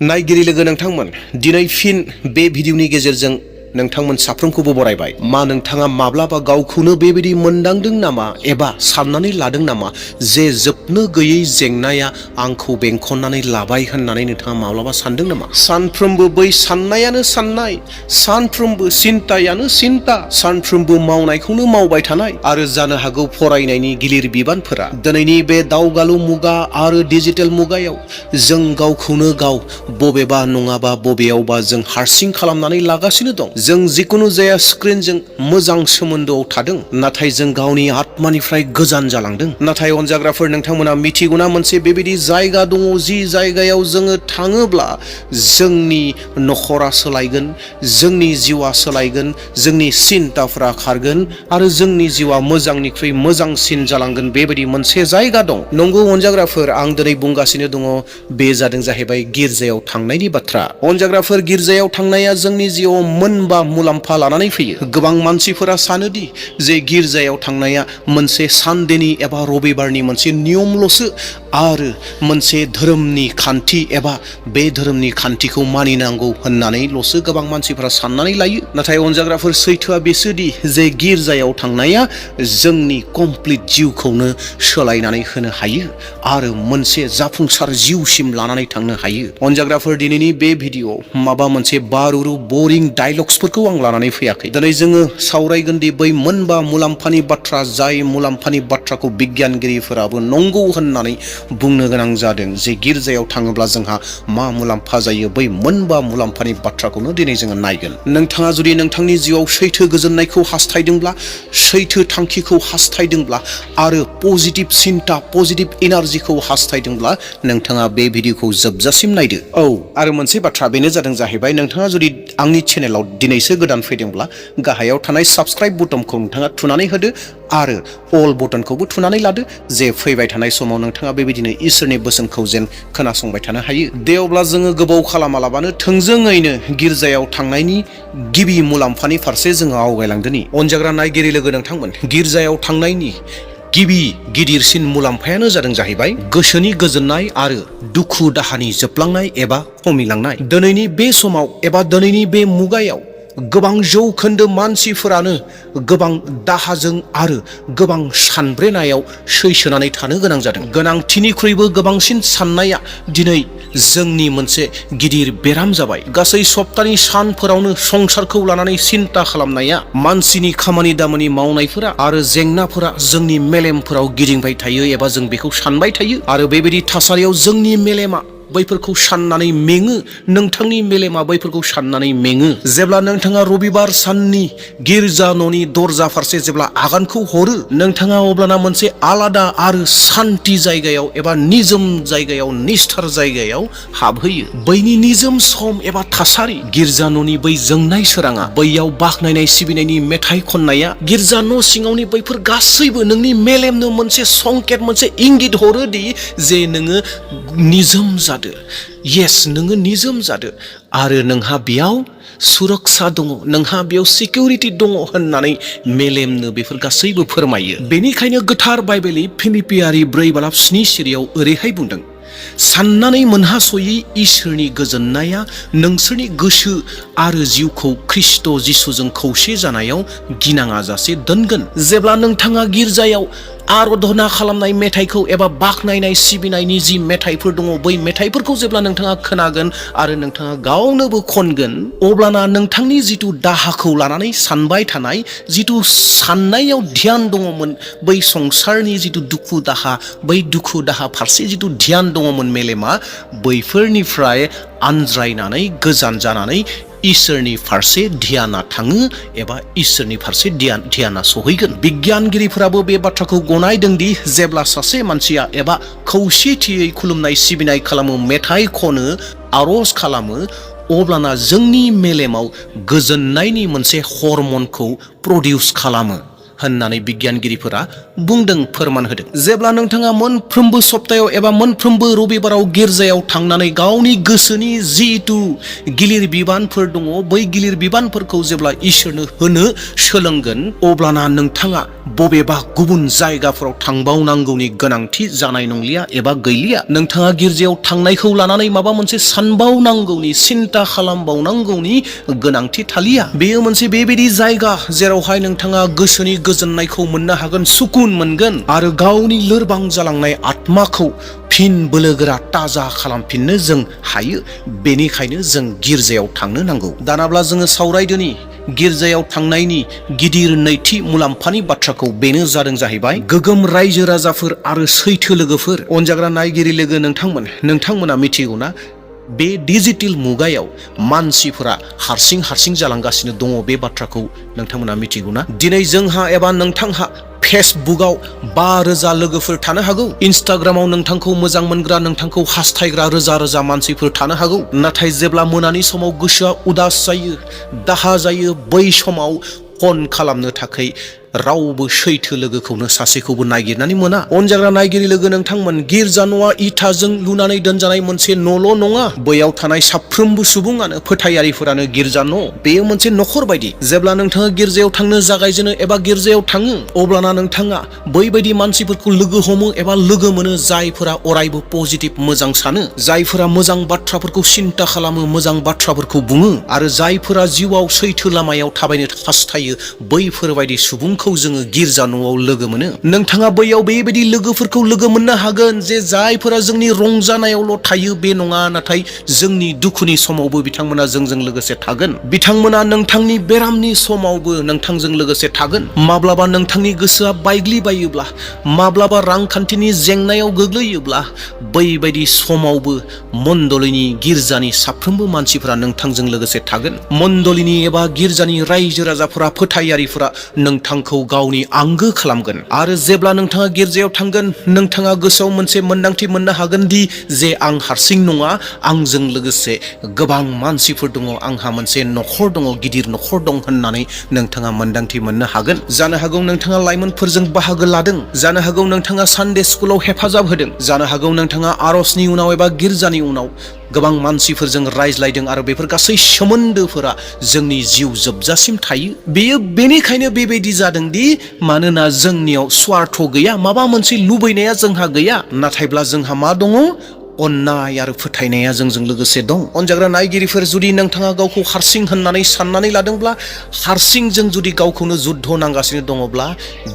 नायगिरि लोगो नोंथांमोन दिनै फिन बे भिडिअनि गेजेरजों नोंथांमोन साफ्रोमखौबो बरायबाय। मा नोंथाङा माब्लाबा गावखौनो बेबायदि मोनदांदों नामा एबा साननानै लादों नामा जे जोबनो गैयै जेंनाया आंखौ बेंखननानै लाबाय होननानै नोंथाङा माब्लाबा सानदों नामा? सानफ्रोमबो बै साननायानो साननाय, सानफ्रोमबो सिन्तायानो सिन्ता, सानफ्रोमबो मावनायखौनो मावबाय थानाय आरो जानो हागौ फरायनायनि गिलिर बिबानफोरा। दिनैनि बे दावगालु मुगा आरो डिजिटेल मुगायाव जों गावखौनो गाव बबेबा नङाबा बबेयावबा जों हारसिं खालामनानै लागासिनो दं। जों जिखुनु जाया स्क्रिनजों मोजां सोमोन्दोआव थादों, नाथाय जों गावनि आत्मानिफ्राय गोजान जालांदों। नाथाय अनजाग्राफोर, नोंथांमोना मिथिगौना मोनसे बेबायदि जायगा दङ जि जायगायाव जोङो थाङोब्ला जोंनि नखरा सोलायगोन, जोंनि जिउआ सोलायगोन, जोंनि सिन्ताफोरा खारगोन आरो जोंनि जिउआ मोजांनिख्रुइ मोजांसिन जालांगोन। बेबायदि मोनसे जायगा दं। नंगौ अनजाग्राफोर, आं दिनै बुंगासिनो दङ बे जादों जाहैबाय गिर्जायाव थांनायनि बाथ्रा। अनजाग्राफोर, गिर्जायाव थांनाया जोंनि जिउआव मोनबा मुलाम्फा लानानै फैयो। गोबां मानसिफोरा सानोदि जे गिर्जायाव थांनाया मोनसे सानदेनि एबा रबिबारनि मोनसे नियमल'सो आरो मोनसे धोरोमनि खान्थि एबा बे धोरोमनि खान्थिखौ मानिनांगौ होननानैल'सो गोबां मानसिफोरा साननानै लायो। नाथाय अनजाग्राफोर, सैथोआ बेसोदि जे गिर्जायाव थांनाया जोंनि कमप्लिट जिउखौनो सोलायनानै होनो हायो आरो मोनसे जाफुंसार जिउसिम लानानै थांनो हायो। अनजाग्राफोर, दिनैनि बे भिडिअ'आव माबा मोनसे बारुरु बरिं डायलग्सफोरखौ आं लानानै फैयाखै। दिनै जोङो सावरायगोन दि बै मोनबा मुलाम्फानि बाथ्रा, जाय मुलाम्फानि बाथ्राखौ बिगियानगिरिफोराबो नंगौ होननानै बुंनो गोनां जादों जे गिर्जायाव थाङोब्ला जोंहा मा मुलाम्फा जायो। बै मोनबा मुलाम्फानि बाथ्राखौनो दिनै जोङो नायगोन। नोंथाङा जुदि नोंथांनि जिउआव सैथो गोजोननायखौ हास्थायदोंब्ला, सैथो थांखिखौ हास्थायदोंब्ला आरो पजिटिभ सिन्ता, पजिटिभ एनार्जिखौ हास्थायदोंब्ला नोंथाङा बे भिडिअखौ जोबजासिम नायदो। औ, आरो मोनसे बाथ्रा बेनो जादों जाहैबाय, नोंथाङा जुदि आंनि चेनेलाव दिनैसो गोदान फैदोंब्ला गाहायाव थानाय साबस्क्राइब बटनखौ नोंथाङा थुनानै होदो आरो अल बटनखौबो थुनानै लादो, जे फैबाय थानाय समाव नोंथाङा बेबायदिनो इसोरनि बोसोनखौ जेन खोनासंबाय थानो हायो। दे अब्ला जोङो गोबाव खालामालाबानो थोंजोङैनो गिर्जायाव थांनायनि गिबि मुलाम्फानि फारसे जोङो आवगायलांदोनि। अनजाग्रा नायगिरि लोगो नोंथांमोन, गिर्जायाव थांनायनि गिबि गिदिरसिन मुलाम्फायानो जादों जाहैबाय गोसोनि गोजोननाय आरो दुखु दाहानि जोबलांनाय एबा खमिलांनाय। दिनैनि बे समाव एबा दिनैनि बे मुगायाव गोबां जौखोन्दो मानसिफोरानो गोबां दाहाजों आरो गोबां सानब्रेनायाव सैसोनानै थानो गोनां जादों। गोनांथिनिख्रुइबो गोबांसिन साननाया दिनै जोंनि मोनसे गिदिर बेराम जाबाय। गासै सप्तानि सानफोरावनो संसारखौ लानानै सिन्ता खालामनाया, मानसिनि खामानि दामानि मावनायफोरा आरो जेंनाफोरा जोंनि मेलेमफोराव गिदिंबाय थायो एबा जों बेखौ सानबाय थायो आरो बेबायदि थासारियाव जोंनि मेलेमा बैफोरखौ साननानै मेङो। नोंथांनि मेलेमा बैफोरखौ साननानै मेङो। जेब्ला नोंथाङा रबिबार साननि गिर्जा न'नि दरजा फारसे जेब्ला आगानखौ हरो, नोंथाङा अब्लाना मोनसे आलादा आरो सान्ति जायगायाव एबा निजोम जायगायाव, निस्थार जायगायाव हाबहैयो। बैनि निजोम सम एबा थासारि, गिर्जा न'नि बै जोंनाय सोराङा, बैयाव बाख्नायनाय सिबिनायनि मेथाइ खननाया, गिर्जा न' सिङावनि बैफोर गासैबो नोंनि मेलेमनो मोनसे संकेत, मोनसे इंगित हरोदि जे नोङो निजोम जादो। येस, नोङो निजोम जादो आरो नोंहा बेयाव सुरक्षा दङ, नोंहा बेयाव सिकिउरिटि दङ होननानै मेलेमनो बेफोर गासैबो फोरमायो। बेनिखायनो गोथार बाइबेलनि फिलिपियारि 4:7 सिरियाव ओरैहाय बुंदों, साननानै मोनहासयै इसोरनि गोजोननाया नोंसोरनि गोसो आरो जिउखौ ख्रिस्ट' जिसुजों खौसे जानायाव गिनाङाजासे दोनगोन। जेब्ला नोंथाङा गिर्जायाव आराधना खालामनाय मेथाइखौ एबा बाख्नायनाय सिबिनायनि जि मेथाइफोर दङ, बै मेथाइफोरखौ जेब्ला नोंथाङा खोनागोन आरो नोंथाङा गावनोबो खनगोन, अब्लाना नोंथांनि जिथु दाहाखौ लानानै सानबाय थानाय, जिथु साननायाव ध्यान दङमोन, बै संसारनि जिथु दुखु दाहा, बै दुखु दाहा फारसे जिथु ध्यान दङमोन मेलेमा, बैफोरनिफ्राय आनज्रायनानै गोजान जानानै इसोरनि फारसे ध्याना थाङो एबा इसोरनि फारसे ध्याना सहैगोन। बिगियानगिरिफोराबो बे बाथ्राखौ गनायदोंदि जेब्ला सासे मानसिया एबा खौसेथियै खुलुमनाय सिबिनाय खालामो, मेथाइ खनो, आर'ज खालामो, अब्लाना जोंनि मेलेमाव गोजोननायनि मोनसे हरमनखौ प्रडिउस खालामो। होननानै बिगियानगिरिफोरा बुंदों, फोरमान होदों। जेब्ला नोंथाङा मोनफ्रोमबो सप्तायाव एबा मोनफ्रोमबो रबिबाराव गिर्जायाव थांनानै गावनि गोसोनि जिथु गिलिर बिबानफोर दङ, बै गिलिर बिबानफोरखौ जेब्ला इसोरनो होनो सोलोंगोन, अब्लाना नोंथाङा बबेबा गुबुन जायगाफोराव थांबावनांगौनि गोनांथि जानाय नंलिया एबा गैलिया। नोंथाङा गिर्जायाव थांनायखौ लानानै माबा मोनसे सानबावनांगौनि, सिन्ता खालामबावनांगौनि गोनांथि थालिया। बेयो मोनसे बेबायदि जायगा जेरावहाय नोंथाङा गोसोनि गोजोननायखौ मोननो हागोन, सुकुन मोनगोन आरो गावनि लोरबां जालांनाय आत्माखौ फिन बोलोगोरा ताजा खालामफिननो जों हायो। बेनिखायनो जों गिर्जायाव थांनो नांगौ। दानाब्ला जोङो सावरायदोनि गिर्जायाव थांनायनि गिदिर नैथि मुलाम्फानि बाथ्राखौ, बेनो जादों जाहैबाय गोगोम रायजो राजाफोर आरो सैथो लोगोफोर। अनजाग्रा नायगिरि लोगो नोंथांमोना मिथिगौना, बे डिजिटेल मुगायाव मानसिफोरा हारसिं जालांगासिनो दङ। बे बाथ्राखौ नोंथांमोना मिथिगौना? दिनै जोंहा एबा नोंथांहा फेसबुकआव 5,000 लोगोफोर थानो हागौ। इन्स्टाग्रामाव नोंथांखौ मोजां मोनग्रा, नोंथांखौ हास्थायग्रा रोजा मानसिफोर थानो हागौ। नाथाय जेब्ला मोनानि समाव गोसोआ उदास जायो, दाहा जायो, बै समाव फन खालामनो थाखाय रावबो सैथो लोगोखौनो सासेखौबो नागिरनानै मोना। अनजाग्रा नायगिरि लोगो नोंथांमोन, गिर्जा न'आ इटाजों लुनानै दोनजानाय मोनसे न'ल' नङा। बैयाव थानाय साफ्रोमबो सुबुङानो, फोथायारिफोरानो गिर्जा न'। बेयो मोनसे न'खर बायदि। जेब्ला नोंथाङा गिर्जायाव थांनो जागायजेनो एबा गिर्जायाव थाङो, अब्लाना नोंथाङा बैबायदि मानसिफोरखौ लोगो हमो एबा लोगो मोनो जायफोरा अरायबो पजिटिभ, मोजां सानो, जायफोरा मोजां बाथ्राफोरखौ सिन्ता खालामो, मोजां बाथ्राफोरखौ बुङो आरो जायफोरा जिउआव सैथो लामायाव थाबायनो हास्थायो, बैफोरबायदि सुबुंखौ जोङो गिर्जा न'आव लोगो मोनो। नोंथाङा बैयाव बेबायदि लोगोफोरखौ लोगो मोननो हागोन जे जायफोरा जोंनि रंजानायावल' थायो बे नङा, नाथाय जोंनि दुखुनि समावबो बिथांमोना जोंजों लोगोसे थागोन। बिथांमोना नोंथांनि बेरामनि समावबो नोंथांजों लोगोसे थागोन। माब्लाबा नोंथांनि गोसोआ बायग्लिबायोब्ला, माब्लाबा रांखान्थिनि जेंनायाव गोग्लैयोब्ला, बैबायदि समावबो मण्डलिनि, गिर्जानि साफ्रोमबो मानसिफोरा नोंथांजों लोगोसे थागोन। मण्डलिनि एबा गिर्जानि रायजो राजाफोरा, फोथायारिफोरा नोंथांखौ गावनि आंगो खालामगोन। आरो जेब्ला नोंथाङा गिर्जायाव थांगोन, नोंथाङा गोसोआव मोनसे मोन्दांथि मोननो हागोन दि जे आं हारसिं नङा, आंजों लोगोसे गोबां मानसिफोर दङ, आंहा मोनसे न'खर दङ, गिदिर न'खर दं होननानै नोंथाङा मोन्दांथि मोननो हागोन। जानो हागौ नोंथाङा लाइमोनफोरजों बाहागो लादों, जानो हागौ नोंथाङा सानडे स्कुलाव हेफाजाब होदों, जानो हागौ नोंथाङा आरजनि उनाव एबा गिर्जानि उनाव गोबां मानसिफोरजों रायज्लायदों आरो बेफोर गासै सोमोन्दोफोरा जोंनि जिउ जोबजासिम थायो। बेयो बेनिखायनो बेबायदि जादों दि मानोना जोंनियाव स्वार्थ गैया, माबा मोनसे लुबैनाया जोंहा गैया, नाथायब्ला जोंहा मा दङ? अननाय आरो फोथायनाया जोंजों लोगोसे दं। अनजाग्रा नायगिरिफोर, जुदि नोंथाङा गावखौ हारसिं होननानै साननानै लादोंब्ला, हारसिंजों जुदि गावखौनो जुद्ध नांगासिनो दङब्ला,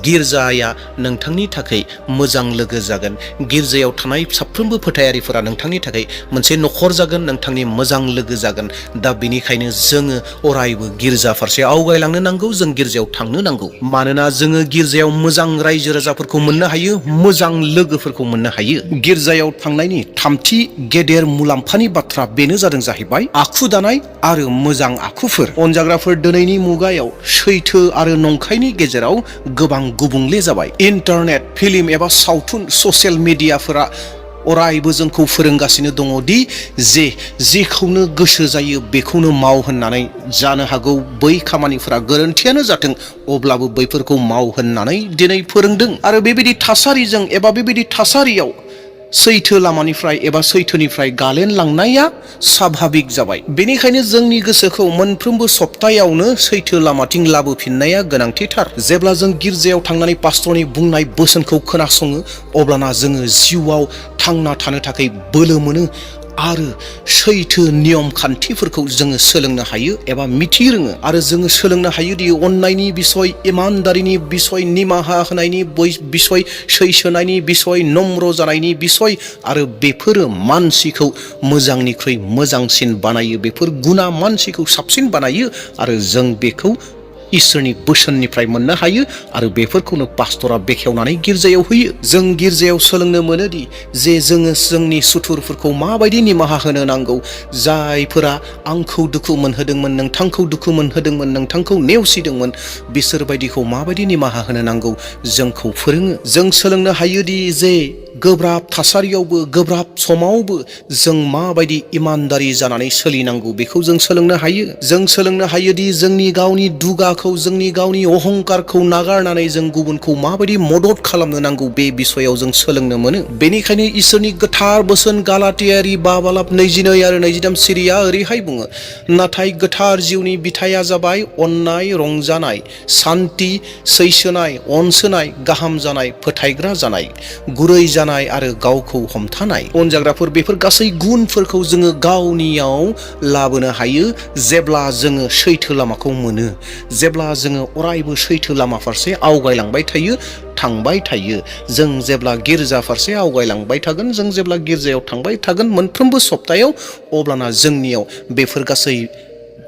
गिर्जाया नोंथांनि थाखाय मोजां लोगो जागोन। गिर्जायाव थानाय साफ्रोमबो फोथायारिफोरा नोंथांनि थाखाय मोनसे न'खर जागोन, नोंथांनि मोजां लोगो जागोन। दा बेनिखायनो जोङो अरायबो गिर्जा फारसे आवगायलांनो नांगौ, जों गिर्जायाव थांनो नांगौ। मानोना जोङो गिर्जायाव मोजां रायजो राजाफोरखौ मोननो हायो, मोजां लोगोफोरखौ मोननो हायो। गिर्जायाव थांनायनि थामथि गेदेर मुलाम्फानि बाथ्रा, बेनो जादों जाहैबाय आखु दानाय आरो मोजां आखुफोर। अनजाग्राफोर, दिनैनि मुगायाव सैथो आरो नंखायनि गेजेराव गोबां गुबुंले जाबाय। इन्टारनेट, फिल्म एबा सावथुन, ससियेल मिडियाफोरा अरायबो जोंखौ फोरोंगासिनो दङ दि जे जेखौनो गोसो जायो बेखौनो माव होननानै। जानो हागौ बै खामानिफोरा गोरोन्थियानो जाथों, अब्लाबो बैफोरखौ माव होननानै दिनै फोरोंदों। आरो बेबायदि थासारिजों एबा बेबायदि थासारियाव सैथो लामानिफ्राय एबा सैथोनिफ्राय गालेन लांनाया स्वाभाबिक जाबाय। बेनिखायनो जोंनि गोसोखौ मोनफ्रोमबो सप्तायावनो सैथो लामाथिं लाबोफिननाया गोनांथिथार। जेब्ला जों गिर्जायाव थांनानै पास्टरनि बुंनाय बोसोनखौ खोनासङो, अब्लाना जोङो जिउआव थांना थानो थाखाय बोलो मोनो आरो सैथो नियम खान्थिफोरखौ जोङो सोलोंनो हायो एबा मिथिरोङो। आरो जोङो सोलोंनो हायोदि अननायनि बिसय, इमानदारिनि बिसय, निमाहा होनायनि बिसय, सैसोनायनि बिसय, नम्र जानायनि बिसय, आरो बेफोरो मानसिखौ मोजांनिख्रुइ मोजांसिन बानायो। बेफोर गुना मानसिखौ साबसिन बानायो आरो जों बेखौ इसोरनि बोसोननिफ्राय मोननो हायो आरो बेफोरखौनो पास्टरा बेखेवनानै गिर्जायाव होयो। जों गिर्जायाव सोलोंनो मोनोदि जे जोङो जोंनि सुथुरफोरखौ माबायदि निमाहा होनो नांगौ, जायफोरा आंखौ दुखु मोनहोदोंमोन, नोंथांखौ दुखु मोनहोदोंमोन, नोंथांखौ नेवसिदोंमोन, बिसोरबायदिखौ माबायदि निमाहा होनो नांगौ जोंखौ फोरोङो। जों सोलोंनो हायोदि जे गोब्राब थासारियावबो गोब्राब समावबो जों माबायदि इमानदारि जानानै सोलिनांगौ बेखौ जों सोलोंनो हायो। जों सोलोंनो हायोदि जोंनि गावनि दुगाखौ जोंनि गावनि अहंकारखौ नागारनानै जों गुबुनखौ माबायदि मदद खालामनो नांगौ बे बिसयाव जों सोलोंनो मोनो। बेनिखायनो इसोरनि गोथार बोसोन गालातियारि 5:22 आरो 23 सिरिया ओरैहाय बुङो, नाथाय गोथार जिउनि बिथाया जाबाय अननाय, रंजानाय, सान्ति, सैसोनाय, अनसोनाय, गाहाम जानाय, फोथायग्रा जानाय, गुरै जानाय आरो गावखौ हमथानाय। अनजाग्राफोर, बेफोर गासै गुनफोरखौ जोङो गावनियाव लाबोनो हायो जेब्ला जोङो सैथो लामाखौ मोनो, जेब्ला जोङो अरायबो सैथो लामा फारसे आवगायलांबाय थायो, थांबाय थायो। जों जेब्ला गिर्जा फारसे आवगायलांबाय थागोन, जों जेब्ला गिर्जायाव थांबाय थागोन मोनफ्रोमबो सप्तायाव, अब्लाना जोंनियाव बेफोर गासै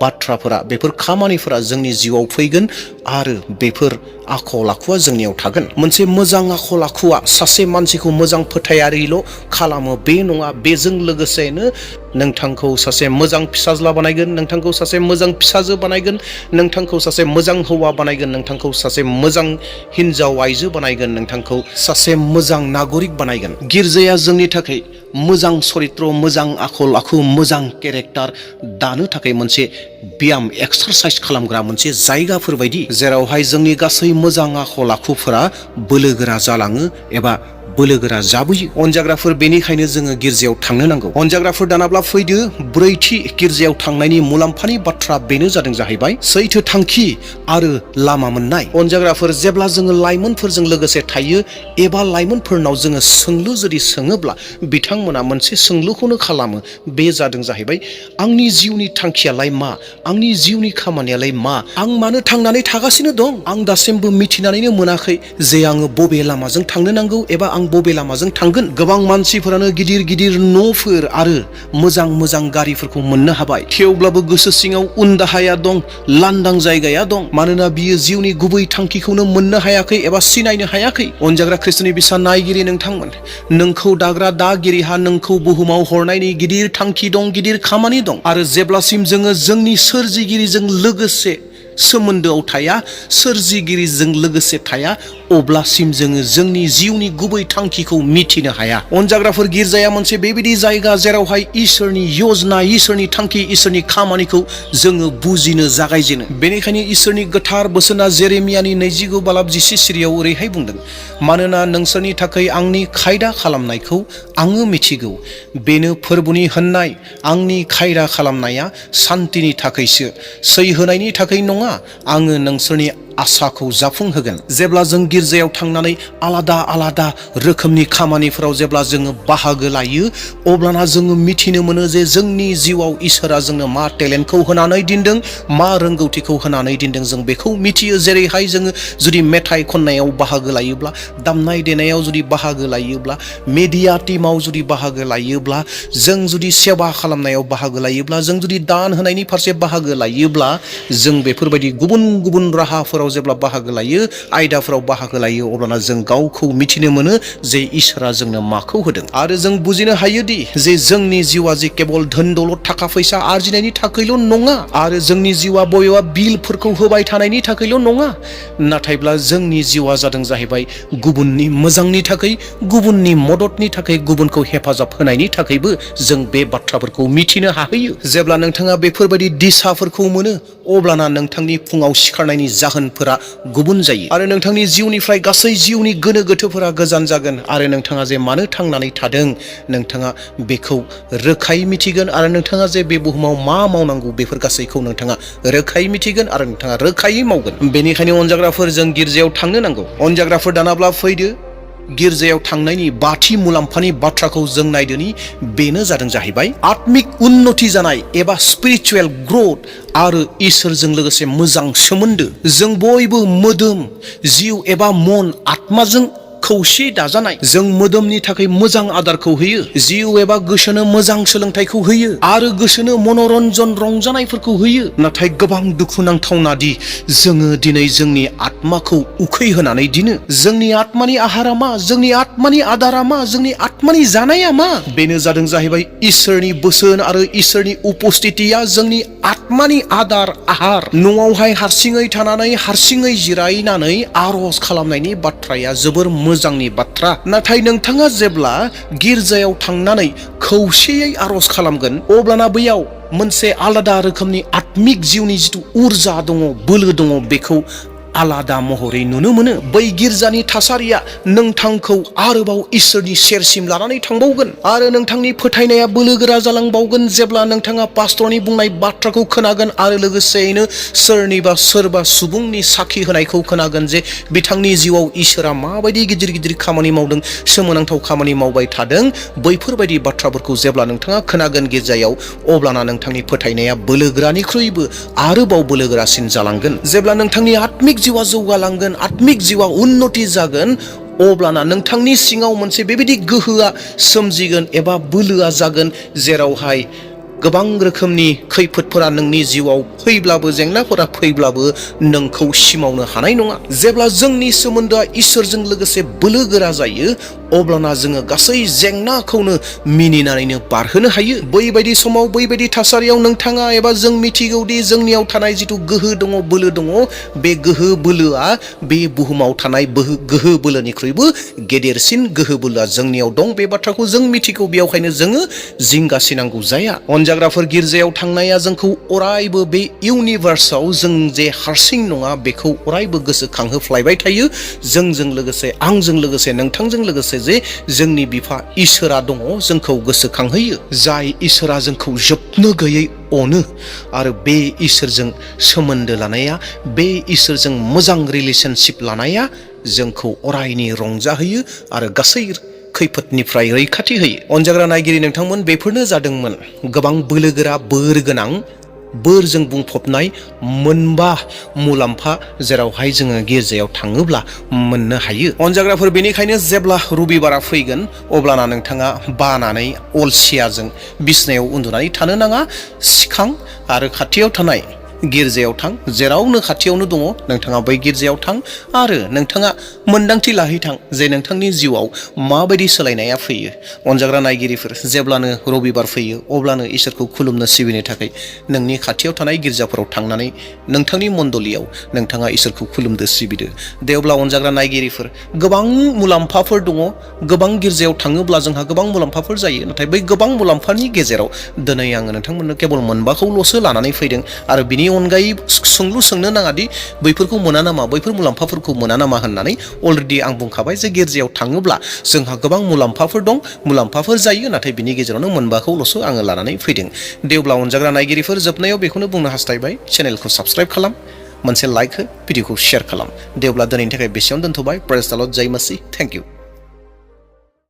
बाथ्राफोरा, बेफोर खामानिफोरा जोंनि जिउआव फैगोन आरो बेफोर आखल आखुआ जोंनियाव थागोन। मोनसे मोजां आखल आखुआ सासे मानसिखौ मोजां फोथायारिल' खालामो बे नङा, बेजों लोगोसेनो नोंथांखौ सासे मोजां फिसाज्ला बानायगोन, नोंथांखौ सासे मोजां फिसाजो बानायगोन, नोंथांखौ सासे मोजां हौवा बानायगोन, नोंथांखौ सासे मोजां हिन्जाव आइजो बानायगोन, नोंथांखौ सासे मोजां नागरिक बानायगोन। गिर्जाया जोंनि थाखाय मोजां सरित्र, मोजां आखल आखु, मोजां केरेक्टार दानो थाखाय मोनसे ब्याम, एक्सारसाइज खालामग्रा मोनसे जायगाफोर बायदि, जेरावहाय जोंनि गासै मोजां आखल आखुफोरा बोलोगोरा जालाङो एबा बोलोगोरा जाबोयो। अनजाग्राफोर, बेनिखायनो जोङो गिर्जायाव थांनो नांगौ। अनजाग्राफोर दानाब्ला फैदो, ब्रैथि गिर्जायाव थांनायनि मुलाम्फानि बाथ्रा बेनो जादों जाहैबाय सैथो थांखि आरो लामा मोननाय। अनजाग्राफोर, जेब्ला जोङो लाइमोनफोरजों लोगोसे थायो एबा लाइमोनफोरनाव जोङो सोंलु जुदि सोङोब्ला बिथांमोना मोनसे सोंलुखौनो खालामो, बे जादों जाहैबाय आंनि जिउनि थांखियालाय मा, आंनि जिउनि खामानियालाय मा, आं मानो थांनानै थागासिनो दं, आं दासिमबो मिथिनानैनो मोनाखै जे आङो बबे लामाजों थांनो नांगौ एबा आं बबे लामाजों थांगोन। गोबां मानसिफोरानो गिदिर गिदिर न'फोर आरो मोजां मोजां गारिफोरखौ मोननो हाबाय, थेवब्लाबो गोसो सिङाव उनदाहाया दं, लांदां जायगाया दं, मानोना बियो जिउनि गुबै थांखिखौनो मोननो हायाखै एबा सिनायनो हायाखै। अनजाग्रा ख्रिस्ट'नि बिसा नायगिरि नोंथांमोन, नोंखौ दाग्रा दागिरिहा नोंखौ बुहुमाव हरनायनि गिदिर थांखि दं, गिदिर खामानि दं, आरो जेब्लासिम जोङो जोंनि सोरजिगिरिजों लोगोसे सोमोन्दोआव थाया, सोरजिगिरिजों लोगोसे थाया, अब्लासिम जोङो जोंनि जिउनि गुबै थांखिखौ मिथिनो हाया। अनजाग्राफोर, गिर्जाया मोनसे बेबायदि जायगा जेरावहाय इसोरनि यजना, इसोरनि थांखि, इसोरनि खामानिखौ जोङो बुजिनो जागायजेनो। बेनिखायनो इसोरनि गोथार बोसोना जेरेमियानि 29:10 सिरियाव ओरैहाय बुंदों, मानोना नोंसोरनि थाखाय आंनि खायदा खालामनायखौ आङो मिथिगौ, बेनो फोरबुनि होननाय, आंनि खायदा खालामनाया सान्तिनि थाखायसो, सैहोनायनि थाखाय नङा, आङो नोंसोरनि आसाखौ जाफुंहोगोन। जेब्ला जों गिर्जायाव थांनानै आलादा आलादा रोखोमनि खामानिफोराव जेब्ला जोङो बाहागो लायो, अब्लाना जोङो मिथिनो मोनो जे जोंनि जिउआव इसोरा जोंनो मा टेलेन्टखौ होनानै दोनदों, मा रोंगौथिखौ होनानै दोनदों, जों बेखौ मिथियो। जेरैहाय जोङो जुदि मेथाइ खननायाव बाहागो लायोब्ला, दामनाय देनायाव जुदि बाहागो लायोब्ला, मेडिया टीमाव जुदि बाहागो लायोब्ला, जों जुदि सेवा खालामनायाव बाहागो लायोब्ला, जों जुदि दान होनायनि फारसे बाहागो लायोब्ला, जों बेफोरबायदि गुबुन गुबुन राहाफोराव जेब्ला बाहागो लायो, आयदाफोराव बाहागो लायो, अब्लाना जों गावखौ मिथिनो मोनो जे इसोरा जोंनो माखौ होदों। आरो जों बुजिनो हायोदि जे जोंनि जिउआ जे केबल धोन दौलत थाखा फैसा आरजिनायनि थाखायल' नङा, आरो जोंनि जिउआ बबेबा बिलफोरखौ होबाय थानायनि थाखायल' नङा, नाथायब्ला जोंनि जिउआ जादों जाहैबाय गुबुननि मोजांनि थाखाय, गुबुननि मददनि थाखाय, गुबुनखौ हेफाजाब होनायनि थाखायबो जों बे बाथ्राफोरखौ मिथिनो हाहैयो। जेब्ला नोंथाङा बेफोरबायदि दिसाफोरखौ मोनो, अब्लाना नोंथांनि फुङाव सिखारनायनि जाहोनफोरा गुबुन जायो, आरो नोंथांनि जिउनिफ्राय गासै जिउनि गोनो गोथोफोरा गोजान जागोन, आरो नोंथाङा जे मानो थांनानै थादों नोंथाङा बेखौ रोखायै मिथिगोन, आरो नोंथाङा जे बे बुहुमाव मा मावनांगौ बेफोर गासैखौ नोंथाङा रोखायै मिथिगोन आरो नोंथाङा रोखायै मावगोन। बेनिखायनो अनजाग्राफोर, जों गिर्जायाव थांनो नांगौ। अनजाग्राफोर दानाब्ला फैदो, गिर्जायाव थांनायनि बाथि मुलाम्फानि बाथ्राखौ जों नायदोनि, बेनो जादों जाहैबाय आत्मिक उन्नति जानाय एबा स्पिरिचुवेल ग्रोथ आरो इसोरजों लोगोसे मोजां सोमोन्दो। जों बयबो मोदोम, जिउ एबा मन, आत्माजों खौसे दाजानाय। जों मोदोमनि थाखाय मोजां आदारखौ होयो, जिउ एबा गोसोनो मोजां सोलोंथाइखौ होयो, आरो गोसोनो मनरन्जन रंजानायफोरखौ होयो। नाथाय गोबां दुखुनांथावना दि जोङो दिनै जोंनि आत्माखौ उखैहोनानै दिनो। जोंनि आत्मानि आहारा मा, जोंनि आत्मानि आदारा मा, जोंनि आत्मानि जानाया मा? बेनो जादों जाहैबाय इसोरनि बोसोन आरो इसोरनि उपस्थितिया जोंनि आत्मानि आदार आहार न'आवहाय हारसिङै थानानै हारसिङै जिरायनानै आर'ज खालामनायनि बाथ्राया जोबोर मोजांनि बाथ्रा। नाथाय नोंथाङा जेब्ला गिर्जायाव थांनानै खौसेयै आर'ज खालामगोन अब्लाना बैयाव मोनसे आलादा रोखोमनि आत्मिक जिउनि जिथु उर्जा दङ, बोलो दङ, बेखौ आलादा महरै नुनो मोनो। बै गिर्जानि थासारिया नोंथांखौ आरोबाव इसोरनि सेरसिम लानानै थांबावगोन आरो नोंथांनि फोथायनाया बोलोगोरा जालांबावगोन जेब्ला नोंथाङा पास्टरनि बुंनाय बाथ्राखौ खोनागोन आरो लोगोसेयैनो सोरबा सुबुंनि साखि होनायखौ खोनागोन जे बिथांनि जिउआव इसोरा माबायदि गिदिर गिदिर खामानि मावदों, सोमोनांथाव खामानि मावबाय थादों। बैफोरबायदि बाथ्राफोरखौ जेब्ला नोंथाङा खोनागोन गिर्जायाव, अब्लाना नोंथांनि फोथायनाया बोलोगोरानिख्रुइबो आरोबाव बोलोगोरासिन जालांगोन। जेब्ला नोंथांनि आत्मिक जिउआ जौगालांगोन, आत्मिक जिउआ उन्नति जागोन, अब्लाना नोंथांनि सिङाव मोनसे बेबायदि गोहोआ सोमजिगोन एबा बोलोआ जागोन जेरावहाय गोबां रोखोमनि खैफोदफोरा नोंनि जिउआव फैब्लाबो, जेंनाफोरा फैब्लाबो नोंखौ सिमावनो हानाय नङा। जेब्ला जोंनि सोमोन्दोआ इसोरजों लोगोसे बोलोगोरा जायो अब्लाना जोङो गासै जेंनाखौनो मिनिनानैनो बारहोनो हायो। बैबायदि समाव, बैबायदि थासारियाव नोंथाङा एबा जों मिथिगौदि जोंनियाव थानाय जिथु गोहो दङ, बोलो दङ, बे गोहो बोलोआ बे बुहुमाव थानाय गोहो बोलोनिख्रुइबो गेदेरसिन गोहो बोलोआ जोंनियाव दं। बे बाथ्राखौ जों मिथिगौ, बेयावखायनो जोङो जिंगासिनांगौ जाया। अनजाग्राफोर, गिर्जायाव थांनाया जोंखौ अरायबो बे इउनिभार्सआव जों जे हारसिं नङा बेखौ अरायबो गोसोखांहोफ्लायबाय थायो। जोंजों लोगोसे, आंजों लोगोसे, नोंथांजों लोगोसे जे जोंनि बिफा इसोरा दङ, जोंखौ गोसोखांहोयो। जाय इसोरा जोंखौ जोबनो गैयै अनो आरो बे इसोरजों सोमोन्दो लानाया, बे इसोरजों मोजां रिलेशनशिप लानाया जोंखौ अरायनि रंजाहोयो आरो गासै खैफोदनिफ्राय रैखाथि होयो। अनजाग्रा नायगिरि नोंथांमोन, बेफोरनो जादोंमोन गोबां बोलोगोरा, बोर गोनां, बोरजों बुंफबनाय मोनबा मुलाम्फा जेरावहाय जोङो गिर्जायाव थाङोब्ला मोननो हायो। अनजाग्राफोर, बेनिखायनो जेब्ला रबिबारा फैगोन अब्लाना नोंथाङा बानानै अलसियाजों बिसनायाव उन्दुनानै थानो नाङा। सिखां आरो खाथियाव थानाय गिर्जायाव थां। जेरावनो खाथियावनो दङ नोंथाङा बै गिर्जायाव थां आरो नोंथाङा मोन्दांथि लाहैथां जे नोंथांनि जिउआव माबायदि सोलायनाया फैयो। अनजाग्रा नायगिरिफोर, जेब्लानो रबिबार फैयो अब्लानो इसोरखौ खुलुमनो सिबिनो थाखाय नोंनि खाथियाव थानाय गिर्जाफोराव थांनानै नोंथांनि मण्डलियाव नोंथाङा इसोरखौ खुलुमदो, सिबिदो। दे अब्ला अनजाग्रा नायगिरिफोर, गोबां मुलाम्फाफोर दङ। गोबां गिर्जायाव थाङोब्ला जोंहा गोबां मुलाम्फाफोर जायो। नाथाय बै गोबां मुलाम्फानि गेजेराव दिनै आङो नोंथांमोननो केबल मोनबाखौल'सो लानानै फैदों आरो बिनि अनगायै सोंलु सोंनो नाङादि बैफोरखौ मोना नामा, बैफोर मुलाम्फाफोरखौ मोना नामा होननानै। अलरेडि आं बुंखाबाय जे गिर्जायाव थाङोब्ला जोंहा गोबां मुलाम्फाफोर दं, मुलाम्फाफोर जायो, नाथाय बिनि गेजेरावनो मोनबाखौल'सो आङो लानानै फैदों। दे अब्ला अनजाग्रा नायगिरिफोर, जोबनायाव बेखौनो बुंनो हास्थायबाय, चेनेलखौ साबस्क्राइब खालाम, मोनसे लाइक हो, भिडिअखौ शेयार खालाम। दे अब्ला दिनैनि थाखाय बेसेयावनो दोनथ'बाय। प्रेज द लर्ड, जय मसीह, थेंक इउ।